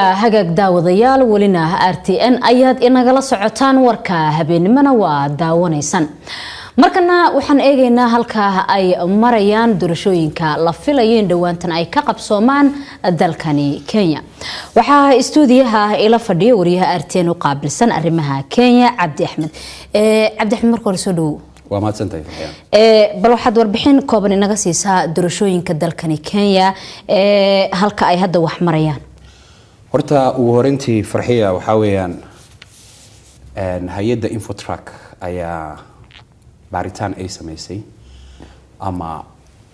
Hagaag daawadayaal, welina RTN ayaad inagala socotaan, warka habeenimona waa daawanaysaan. Markana waxaan eegaynaa halka ay marayaan doorashooyinka la filayo in dhowaantan ay ka qabsoomaan dalkani Kenya. Waxaa istuudiyaha ila fadhiya wariyaha RTN u qaabilsan arrimaha Kenya, Cabdi Axmed. Cabdi Axmed, marka hore soo dhawow. Waa mahadsantahay Farxiyaan. Bal waxaad warbixin kooban inaga siisaa doorashooyinka dalkani Kenya, halka ay hadda wax marayaan. Horta ugu horeyntii, Farxiya, waxaa weeyaan hay-adda Infotrack ayaa baaritaan ay samaysay ama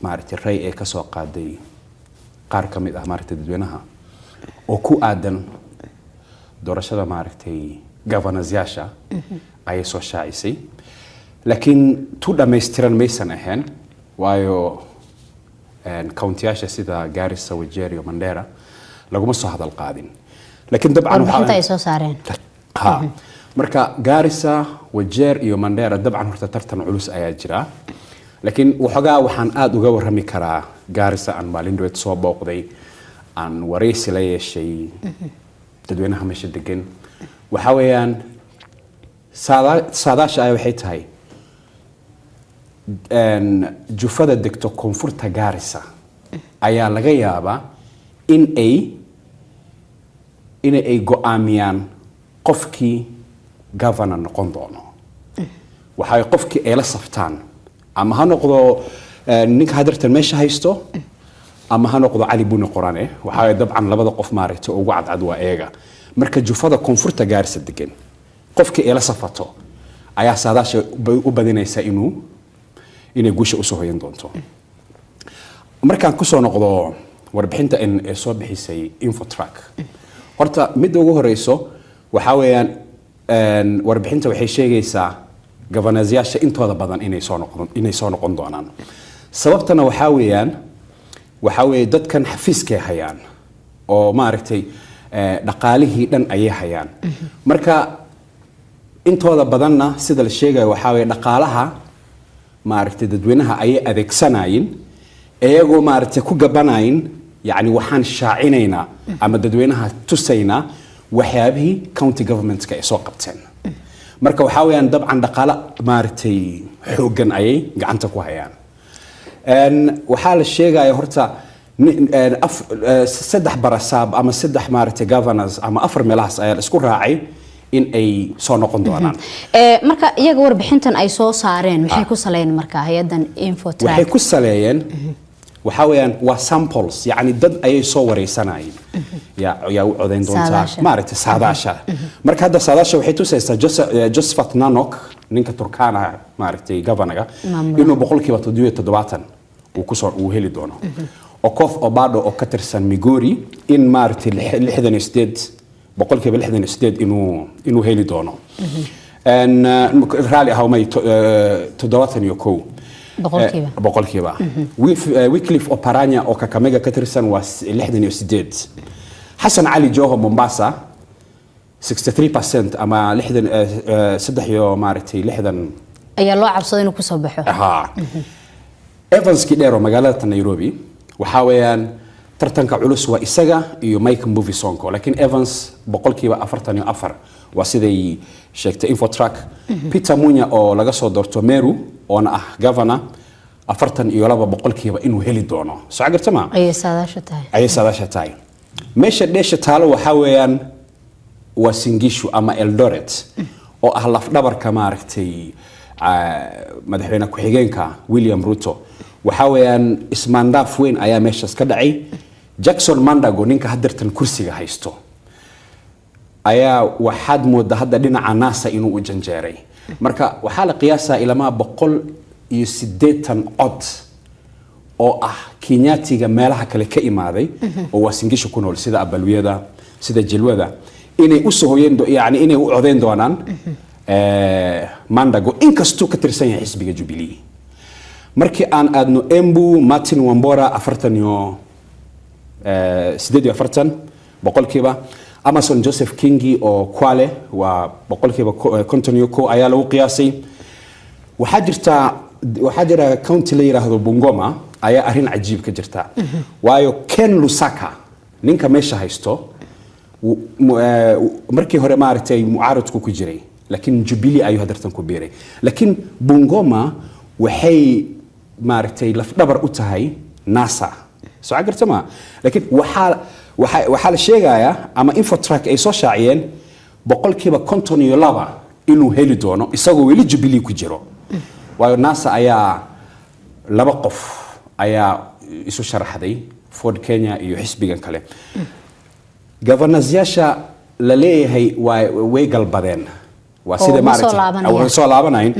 maaragtay ray ay kasoo qaaday qaar ka mid ah maaragtay dadweynaha oo ku aadan doorashada maaragtay governorsyaasha ayay soo shaacisay, laakiin tu dhammaystiran maysan ahayn, waayo countiyaasha sida Garissa, Wajir iyo Mandera laguma soo hadal qaadin. Laakiin dabcan warbixinta ay soo saareen ha, marka Garissa, Wajir iyo Mandera dabcan horta tartan culus ayaa jira, laakiin waxoogaa waxaan aada uga warrami karaa Garissa. Aan maalin dhaweed soo booqday, aan waraysi la yeeshay dadweynaha meesha degan. Waxaa weeyaan saadaasha ay waxay tahay jufada degto koonfurta Garissa ayaa laga yaabaa in ay go-aamiyaan qofkii governor noqon doono. Waxay qofkii ay la saftaan ama ha noqdo ninka hadartan meesha haysto ama ha noqdo Cali Buni Qorane. Waxaa dabcan labada qof maaragtay ugu cadcad waa eega. Marka jufada koonfurta Gaarisa degan qofkii ay la safato ayaa saadaasha u badinaysa inay guusha usoo hoyan doonto. Markaan kusoo noqdo warbixinta in ee soo bixisay Infotrack, horta midda ugu horeyso waxaa weeyaan warbixinta waxay sheegaysaa governorsyaasha intooda badan inay soo noqon doonaan. Sababtana waxaa weeyaan, waxaa weeye dadkan xafiiskay hayaan oo maaragtay dhaqaalihii dhan ayay hayaan. Marka intooda badanna sida la sheegayo waxaa weeye dhaqaalaha maaragtay dadweynaha ayay adeegsanayin, iyagoo maaragtay ku gabanayin, yacni waxaan shaacinaynaa ama dadweynaha tusaynaa waxyaabihii county governmentska ay soo qabteen. Marka waxaa weeyaan dabcan dhaqaale maaragtay xooggan ayay gacanta ku hayaan. Waxaa la sheegaya horta 3 barasaab ama 3 maaragtay governors ama 4 meelahaas ayaa la isku raacay in ay soo noqon doonaan. Marka iyaga warbixintan ay soo saareen maxay ku saleeyeen marka hay-adan Infotrack? Waxay ku saleeyeen waxaa weeyaan waa samples, yacni dad ayay soo wareysanayeen, yaa u codayn doontaa Saadaasha. Maaragtay saadaasha. Marka hadda saadaasha waxay tusaysaa Josephat Nanok, ninka Turkana maaragtay governorga, Maamulaha. inuu 77% uu kusoo uu heli doono. Okoth Obado oo ka tirsan Migori in maaragtay 68% inuu heli doono. Raali ahaw, may 71 Boqolkiiba. Boqolkiiba. Wycliffe Oparanya oo Kakamega ka tirsan waa 68. Xasan Cali Joho, Mombasa, 63% ama 60 saddex iyo maaragtay 60 ayaa loo cabsaday inuu kusoo baxo. Ha, Evans Kidero, magaalada Nairobi, waxaa weeyaan tartanka culus waa isaga iyo Mike Mbuvi Sonko, laakiin Evans 44% waa siday sheegtay Infotrack. Peter Munya oo laga soo doorto Meru oona ah governor, 42% inuu heli doono. Soo garta ma ayay saadaasha tahay? Ayay saadaasha tahay. Meesha dheesha taalo waxaa weeyaan waa Uasin Gishu ama Eldoret oo ah lafdhabarka maaragtay madaxweyne ku-xigeenka William Ruto. Waxaa weeyaan ismaandhaaf weyn ayaa meeshaas ka dhacay. Jackson Mandago, ninka hadartan kursiga haysto, ayaa waxaad moodaa hadda dhinaca NASA inuu u janjeeray. Marka waxaa la qiyaasaa ilamaa 180 cod oo ah Kenyaatiga meelaha kale ka imaaday oo Uasin Gishu ku nool, sida Abalwiyada, sida Jilwada, inay u soo hoyeen yani inay u codeyn doonaan Mandago, inkastuu ka tirsan yahay xisbiga Jubilee. Markii aan aadno Embu, Martin Wambora afartan iyo 48%, Amason Joseph Kingi oo Kwale waa 51% ayaa lagu qiyaasay. Waxaa jira county la yiraahdo Bungoma ayaa arrin cajiib ka jirta, waayo Ken Lusaka, ninka meesha haysto, Markii hore maaragtay mucaaradku ku jiray, laakiin Jubilee ayuu hadartan ku biiray. Laakiin Bungoma waxay maaragtay lafdhabar u tahay NASA, soo garta ma? Laakiin waxaa la sheegayaa ama Infotrack ay soo shaaciyeen 52% inuu heli doono isagoo weli Jubilee ku jiro, waayo NASA ayaa laba qof ayaa isu sharaxday, Ford Kenya iyo xisbigan kale. Governorsyaasha la leeyahay way galbadeen, waa oo sida ma soo maaragtay laabanayaan. oo soo laabanayn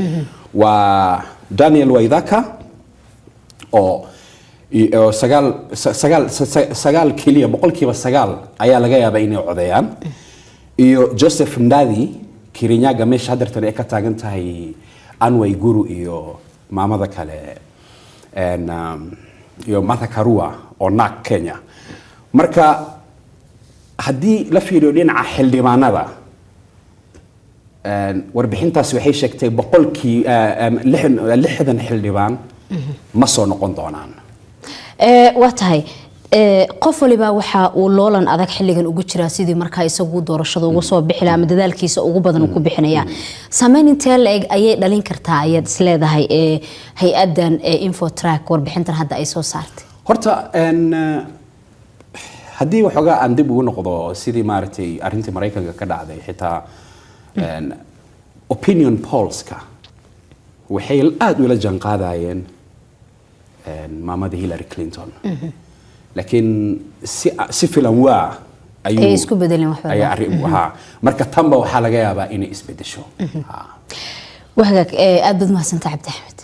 waa Daniel Waithaka oo sagaal keliya, 9% ayaa laga yaabaa inay codeeyaan, iyo Joseph Ndadi Kirinyaga, meesha hadartan ay ka taagan tahay Anne Waiguru iyo maamada kale iyo Martha Karua oo NARC Kenya. Marka haddii la fiiriyo dhinaca xildhibaanada, warbixintaasi waxay sheegtay boqolkii 60 xildhibaan ma soo noqon doonaan. Waa tahay. Qof waliba waxa uu loolan adag xilligan ugu jiraa sidii markaa isagu doorashada uga soo bixi lahaa ama dadaalkiisa ugu badan uu ku bixinaya. Saameyn intee la-eg ayay dhalin kartaa ayaad isleedahay hay-adan Infotrack warbixintan hadda ay soo saartay? Horta haddii waxoogaa aan dib ugu noqdo sidii maaragtay arrintii Maraykanka ka dhacday, xitaa opinion pollska waxay aada ula jaanqaadayeen maamada Hillary Clinton, laakiin si filan waa ayuu ay isku bedeleen wax walba. Ayaa arrin haa. Marka tanba waxaa laga yaabaa inay isbedesho. Wahagaag, aad baad mahadsantahay, Cabdi Axmed.